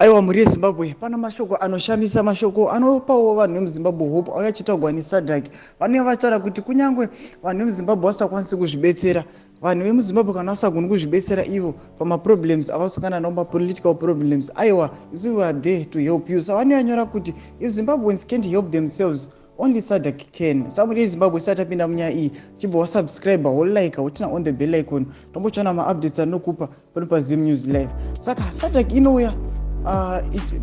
Aiwa, mhuri yeZimbabwe, pano mashoko anoshamisa, mashoko anopawo vanhu vemuZimbabwe hope, auya achitaurwa neSADC. Vanenge vataura kuti kunyange vanhu vemuZimbabwe vasakwanisi kuzvibetsera, vanhu vemuZimbabwe kana vasagoni kuzvibetsera ivo pamaproblems avasangana nawo, mapolitical problems, aiwa, isu we are there to help you. So vanenge vanyora kuti if Zimbabweans can't help themselves, only SADC can. Sa mhuri yeZimbabwe, isati tapinda munyaya iyi, chibva wasubscribe, wolike, woturn on the bell icon, tombochiona maupdates anokupa pano paZim News Live. Saka SADC inouya,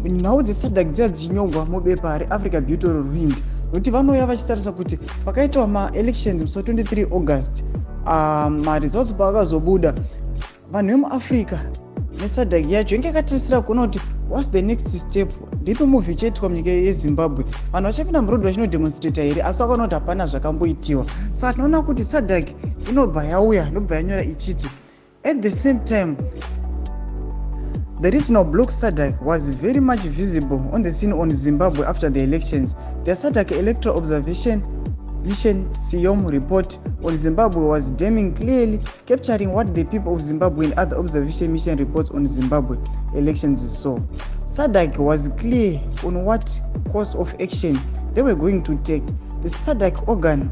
nhau dzeSADC dziya dzichinyorwa mubepa reAfrica Beauty Rwind, nokuti vanouya vachitarisa kuti pakaitwa maelections musi wa23 August, maresults paakazobuda, vanhu vemuAfrica neSADC yacho inge yakatarisira kuona kuti what's the next step, ndipi move ichaitwa munyika yeZimbabwe, vanhu vachapinda muroad vachinodemonstrata here? Asi vakaona kuti hapana zvakamboitiwa. Saka tinoona kuti SADC inobva yauya, inobva yanyora ichiti, "At the same time, the regional bloc SADC was very much visible on the scene on Zimbabwe after the elections. The SADC Electoral Observation Mission SEOM report on Zimbabwe was damning, clearly capturing what the people of Zimbabwe and other observation mission reports on Zimbabwe elections saw. SADC was clear on what course of action they were going to take. The SADC organ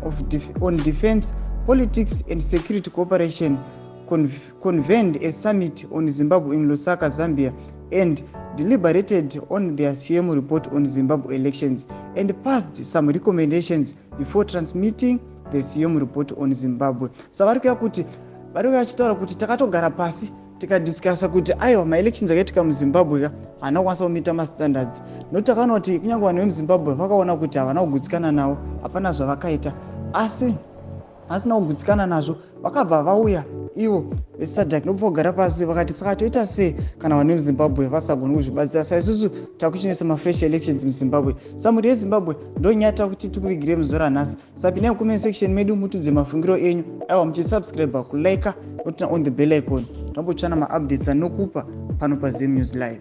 on defense, politics and security cooperation convened a summit on Zimbabwe in Lusaka, Zambia, and deliberated on their SEOM report on Zimbabwe elections and passed some recommendations before transmitting the SEOM report on Zimbabwe." So vari kuya kuti vari kuya vachitaura kuti takatogara pasi tikadiscussa kuti aiwa, maelections akaitika muZimbabwe ka haana kukwanisa kumeeta mastandards, nokuti takaona kuti kunyange vanhu vemuZimbabwe vakaona kuti havana kugutsikana nawo, hapana zvavakaita. Asi asina kugutsikana nazvo, vakabva vauya ivo veSADC ndobva kugara pasi, vakati saka toita sei kana vanhu vemuZimbabwe vasagoni kuzvibatsira? Sa isusu takuchinoisa mafresh elections muZimbabwe. Sa mhuri yeZimbabwe, ndonyaya kuti tikuvigirei muzuva ranhasi. Sapindai mucomment section medu, mutudze mafungiro enyu. Aiwa, muchisubscribe, kulike, noturn on the bell icon, tambotsvana maupdates anokupa pano paZim News Live.